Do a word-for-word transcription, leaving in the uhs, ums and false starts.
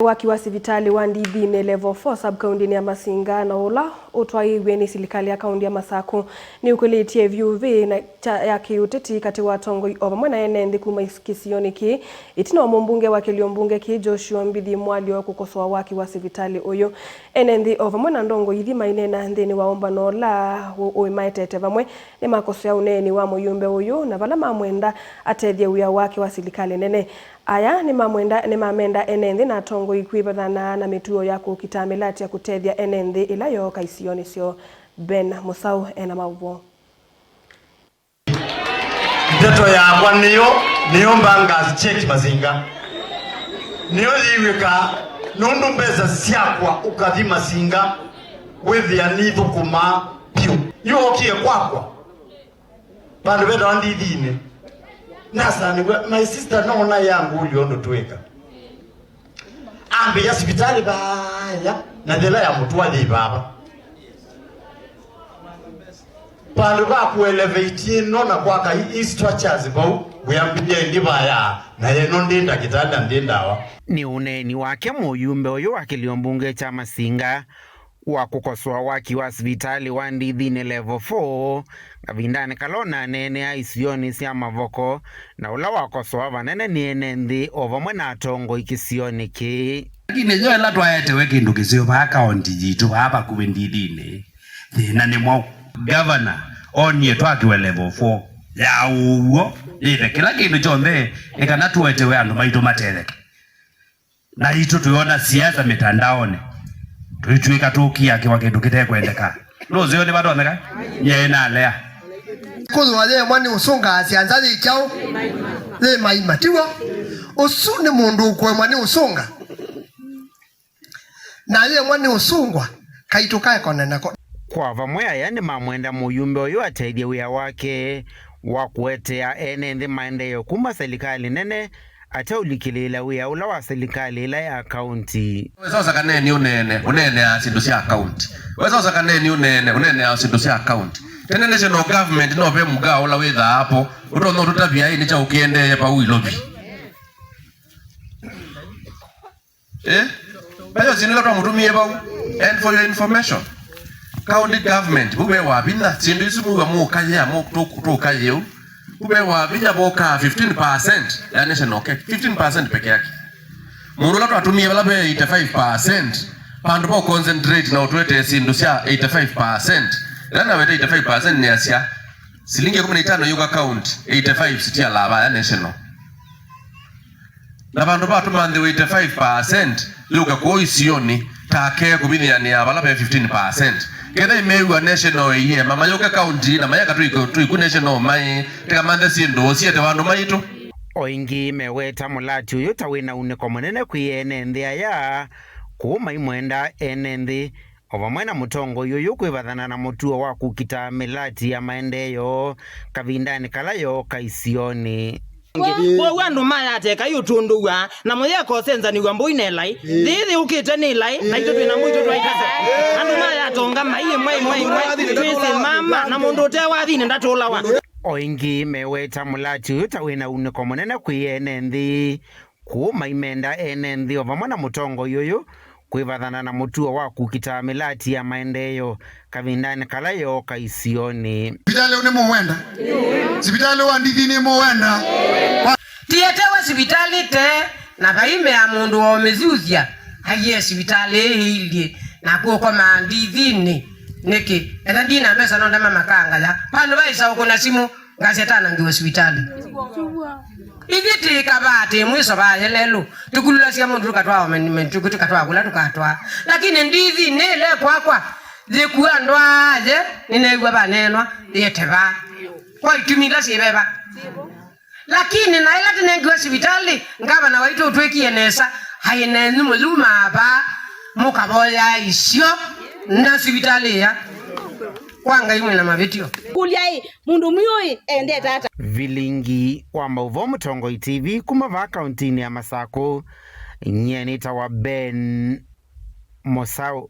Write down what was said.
Waki wa sivitalĩ wa Ndithinĩ Level four sub-kaũntĩnĩ ya Masinga na ũla ũtwaĩĩw'e nĩ silikalĩ ya kaũntĩ ya Masakũ nĩũkũlĩtye vyũ vĩ na kya ya kĩũteti katĩ wa atongoi o vamwe na ene nthĩ kuma is-, kĩsionĩ kĩĩ, ĩtina wa mũmbunge wa kĩlio mbunge kĩĩ Joshua Mbithi Mwalyo kũkosoa waki wa sivitalĩ ũyũ. Ene nthĩ o vamwe na ndongoi ithi maineena nthĩnĩ wa ũmbano ũla ũ-, ũĩ maetete vamwe nĩmakosea ũneeni wa mũyumbe ũyũ na vala mamwenda atethye wĩa wake wa silikalĩ nene. Aya nĩmamwenda, nĩmamenda ene nthĩ na atongoi kwĩvathana na mĩtuo ya kũkita mĩlatĩ ya kũtethya ene nthĩ ĩla yooka isionĩ syoo. Ben Mũsaũ ena maũvoo. Ndeto yakwa nĩyo, nĩyo mbangas check Masinga. Nĩyo yĩw'ĩka nũndũ mbesa syakwa ũkathi Masinga wĩthĩa nithũkũmaa vyũ. Yu okie kwakwa. Vandũ vetawa Ndithinĩ. Nasanĩw'a, my sister, no na yangũlya ũndũ twĩka. Ambĩĩa sivitalĩ vaya, na yĩla ya mũtwathi vava. Vandũ va kũelevate ĩno na kwaka i, i structures vau, wĩambĩĩa ĩngĩ vaya, na yeno ndĩ ndakĩtalĩ na ndĩ ndawa. Nĩ ũneeni wake mũyumbe ũyũ wa kĩlio mbunge kya Masinga wa kũkosoa waki wa sivitalĩ wa Ndithinĩ Level four, kavindanĩ kala ũnaneenea isionĩ sya Mavoko, na ũla wakosoa vanene nĩ ene nthĩ o vamwe na atongoi kĩsionĩ kĩĩ. Lakini yo ĩla twaetewe kĩndũ kĩseo vaa kaonti yitũ vaa vakuvĩ Ndithinĩ, thĩna nĩ mwaũ? Gavana onie twakĩwe Level four ya ũw'o, yĩthe kĩla kĩndũ kyonthe, nĩ kana tũetewe andũ maitũ matetheke. Naitũ tũyona siasa mitandaoni, tũitw'ĩka tũkiakĩwa kĩndũ kĩtekwendeka. Nũseo nĩvatonyeka? Nyie nalea. Kũthwa yemwa nĩ ũsũnga asya nza yĩ kyaũ? Yĩ maima, tiw'o? Ũsu nĩ mũndũ ũkũemwa nĩ ũsũnga. Na yemwa nĩ ũsũngwa, kaitũ kaekona nako. Kwa vamwe, aya nĩmamwenda mũyumbe ũyũ atethye wĩa wake wa kũetea ene nthĩ maendeeo kuma silikalĩ nene ateũlikĩlĩĩla wĩa ũla wa silikalĩ ĩla ya kaunti. Wesa ũsakaneni ũneene, ũneeneaa syĩndũ sya kaunti. Wesa ũsakaneni ũneene, ũneeneaa syĩndũ sya kaunti. Tene national government no ve mũkaa ũla wĩthaa apo, ũtonya ũtũtavya ĩ nĩ kyaũ kĩendeeye vau Ilovi. Eh? Vayo syĩndũ ila twamũtũmie vau. And for your information, county government, vu ve wa vinya, syĩndũ isu muwa mũkayĩa, mũ-, tũ-, tũkayĩu. Vu ve wa vinya vokaa fifteen percent ya national cake. Fifteen percent peke yake. Mũndũ ũla twatũmie vala ve eighty-five percent, vandũ va concentrate na ũtwetee syĩndũ sya eighty-five percent. Ĩla naweta eighty-five percent nĩasya, silingi ĩkũmi na itano yũka county, eighty-five sitialaa vaya national. Na vandũ va tũmanthĩwe eighty-five percent yũke kũũ isionĩ, take kũvithĩanĩa vala ve fifteen percent. Ketha imeew'a national ĩiema, mayũke county, na mayeka tũiku, tũiku national maĩ, tĩkamanthe syĩndũ, siete vandũ maitũ. O ĩngĩ meweta mũlati ũyũ ta wĩna unĩko mũnene kwĩ ene nthĩ aya, kũu maimwenda ene nthĩ o vamwe na mũtongoi ũyũ kwĩvathana na mũtuo wa kũkita mĩlati ya maendeeo kavindanĩ kala yooka isionĩ. Kwoou andũ mayateka ĩũtũndũw'a, na mũyeka ũsenzanĩw'a mbũi na ĩlaĩ. Nthĩ yĩthĩũkĩte nĩ ĩlaĩ, naitũ twĩ na mbũi tũtwaĩkasa. Andũ mayatonga mai ĩmwe ĩmwe ĩmwe, twĩsĩ mama, na mũndũ ũte wathini ndatũlawa. O ĩngĩ meweta mũlati ũyũ ta wĩna unĩko mũnene kwĩ ene nthĩ. Kũu maimenda ene nthĩ o vamwe na mũtongoi ũyũ kwĩvathana na mũtuo wa kũkita mĩlati ya maendeeo kavindanĩ kala yooka isionĩ. Sivitalĩ ũũ nĩmũwenda? Sivitalĩ wa Ndithinĩ nĩmũwenda? Tĩetewe sivitalĩ tee na vaimea mũndũ wa ũmĩthuthya aiee sivitalĩ ĩĩ ĩilyĩ, naku ũkomaa Ndithinĩ nĩkĩ? Etha ndina mbesa no ndema makangaya. Vandũ vaisa ũkũna simũ, ngasya tanangĩwe sivitalĩ. Ithyĩ tĩ kavaa, tĩ mwiso vaa yelelũ, tũkululasya mũndũ tũkatwaa omen-, men-, tũkĩ-, tũkatwaa kũla tũkatwaa. Lakini Ndithinĩ ĩle kwakwa, yĩkua ndwaa ye, nĩneew'a vaneenwa, yĩete vaa. Kwa itumi ila syĩ veva. Lakini na ĩla tũnengiwe sivitalĩ, ngavana waitũ ũtwĩkie nesa, aĩ nenyu mũyumaa vaa, mũkavoyaa isio, na sivitalĩ ĩya. Kwa Ngai mwĩ na mavĩtyo. Kũlya ĩ, mũndũ mwiũ ĩ, endete ata? Vilingi wa maũvoo Mũtongoi T V kuma vaa kauntinĩ ya Masakũ, nyie nĩtawa Ben Mũsaũ.